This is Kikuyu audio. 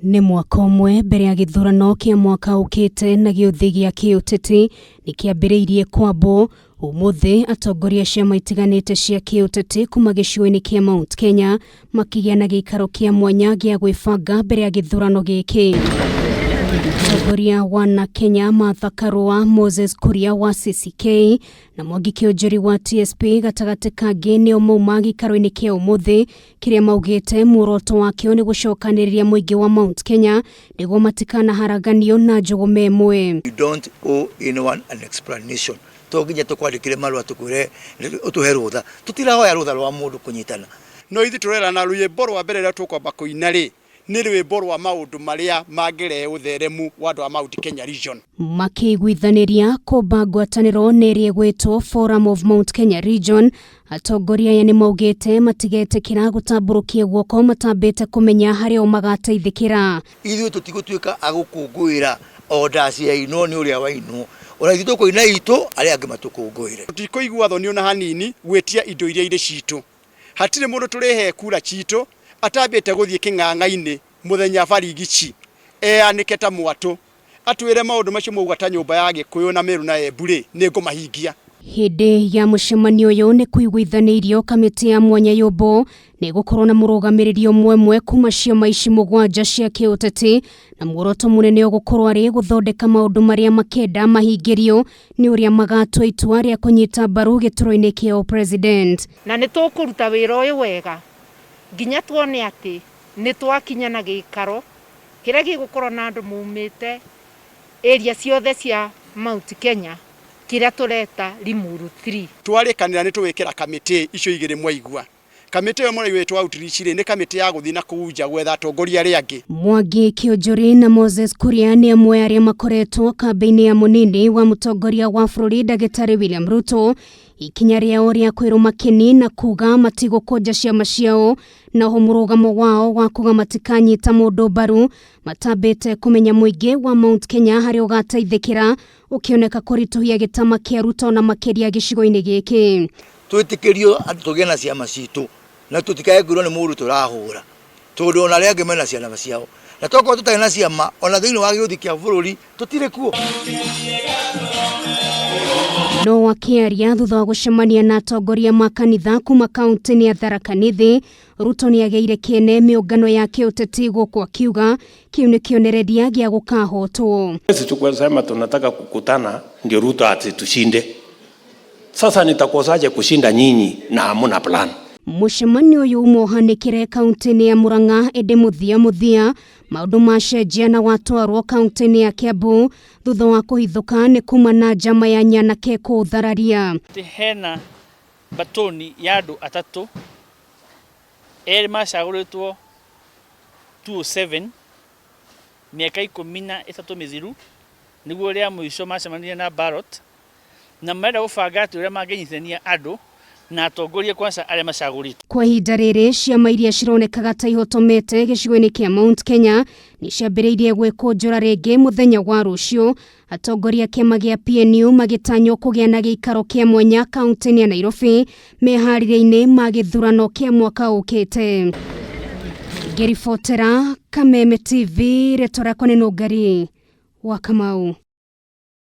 Nĩ mwaka ũmwe mbere ya gĩthurano kĩa mwaka ũkĩte na gĩũthĩ gĩa kĩũteti nĩ kĩambĩrĩirie kwambwo. Ũmũthĩ atongoria a ciama itiganĩte cia kĩũteti kuma gĩcigo-inĩ kĩa Mount Kenya makĩgĩa na gĩikaro kĩa mwanya gĩa gwĩbanga mbere ya gĩthurano gĩkĩ. Mũtongoria wa na Kenya Martha Karua, Moses Kuria wa CCK na Mwangi Kĩonjori wa TSP gatagatĩ kangĩ nĩo mauma gĩikaro-inĩ kĩa ũmũthĩ kĩrĩa maugĩte muoroto wakĩo nĩ gũcokanĩrĩria mũingĩ wa Mount Kenya nĩguo matikanaharaganio na njũgũma ĩmwe. You don't owe anyone an explanation. To nginya tũkwandĩkĩre marũa tũkwĩre ũtũhe rũtha. Tũtirahoya rũtha rwa mũndũ kũnyitana. No ithuĩ tũrerana rwĩmbo rwa mbere rũrĩa tũkwamba kũina rĩ, nĩ rwĩmbo rwa maũndũ marĩa mangĩrehe ũtheremu wa andũ a Mount Kenya region. Makĩiguithanĩria kũmba ngwatanĩro na ĩrĩa ĩgwĩtwo Forum of Mount Kenya Region, atongoria aya nĩ maugĩte matigetĩkĩra gũtambũrũkia guoko matambĩte kũmenya harĩa o magateithĩkĩra. Ithuĩ tũtigũtuĩka a gũkũngũĩra o ndaci yainwo nĩ ũrĩa wainwo, ona ithuĩ tũkũina itũ arĩa angĩ matũkũngũĩre. Tũtikũigua thoni ona hanini gwĩtia indo iria irĩ citũ. Hatirĩ mũndũ tũrĩhe kura citũ atambĩte gũthiĩ kĩng'ang'a-inĩ mũthenya barigici eanĩke ta mwatũ atwĩre maũndũ macio mwauga ta nyũmba ya Gĩkũyũ na Meru na Embu rĩ, nĩ ngũmahingia. Hĩndĩ ya mũcemanio ũyũ nĩ kũiguithanĩirio kamĩtĩ ya mwanya yũmbwo nĩ ĩgũkorwo na mũrũgamĩrĩri ũmwe ũmwe kuma ciama ici mũgwanja cia kĩũteti na muoroto mũnene ũgũkorwo arĩ gũthondeka maũndũ marĩa makenda mahingĩrio nĩ ũrĩa magatua itua rĩa kũnyita mbaru gĩturwa-inĩ kĩa ũpresident. Na nĩ tũkũruta wĩra ũyũ wega nginya tuone atĩ nĩ twakinya na gĩikaro kĩrĩa gĩgũkorwo na andũ maumĩte area ciothe cia Mount Kenya kĩrĩa tũreta Limuru 3. Twarĩkanĩra nĩ tũgwĩkĩra kamĩtĩ icio igĩrĩ mwaigua. Kamĩtĩ ĩyo mũraigua ĩtwo outreach rĩ, nĩ kamĩtĩ ya gũthiĩ na kũu nja gwetha atongoria arĩa angĩ. Mwangi Kĩonjũri na Moses Kuria nĩ amwe arĩa makoretwo kambĩ-inĩ ya mũnini wa mũtongoria wa bũrũri ndagĩtarĩ William Ruto ikinya rĩao rĩa kwĩrũma kĩni na kuga matigũkũnja ciama ciao na oho mũrũgamo wao wa kuga matikanyita mũndũ mbaru matambĩte kũmenya mũingĩ wa Mount Kenya harĩa ũgateithĩkĩra ũkĩoneka kũritũhia gĩtama kĩa Ruto na makĩria gĩcigo-inĩ gĩkĩ. Twĩtĩkĩrio andũ tũgĩe na ciama citũ na tũtikae kwĩrwo nĩ mũndũ tũrahũra tondũ ona arĩa angĩ mena ciama ciao na tokorwo tũtarĩ na ciama ona thĩinĩ wa gĩũthi kĩa bũrũri tũtirĩ kuo. No akĩaria thutha wa gũcemania na atongoria ma kanitha kuma kaunti-inĩ ya Tharaka Nithi, Ruto nĩ agĩire kĩene mĩũngano ya kĩũteti gũkũ akiuga kĩu nĩ kĩonereria gĩa gũkahotwo. Sisi tukwasema tunataka kukutana ndio Ruto asitushinde. Sasa nitakosaje kushinda nyinyi na hamuna plan? Mũcemanio ũyũ uma ũhanĩkĩre kaunti-inĩ ya Murang'a ĩndĩ mũthia mũthia maũndũ macenjia na watwarwo kaunti-inĩ ya Kiambu thutha wa kũhithũka nĩ kuma na njama ya nyanake kũũthararia. Hena batoni ya andũ atatũ, erĩ macagũrĩtwo 207 mĩaka 13 mĩthiru nĩguo rĩa mũico macemanirie na ballot na marenda gũbanga atĩ ũrĩa mangĩnyitithania andũ na atongoria kwanza arĩa macagũrĩtwo. Kwa ihinda rĩrĩ ciama iria cironekaga ta ihotomete gĩcigo-inĩ kĩa Mount Kenya nĩ ciambĩrĩirie gwĩkũnjũra rĩngĩ mũthenya wa rũciũ atongoria kĩama gĩa PNU magĩtanywo kũgĩa na gĩikaro kĩa mwanya kaunti-inĩ ya Nairobi meharĩria-inĩ ma gĩthurano kĩa mwaka ũkĩte. Ngĩribotera Kameme TV, rĩtwa rĩakwa nĩ Nũngari wa Kamau.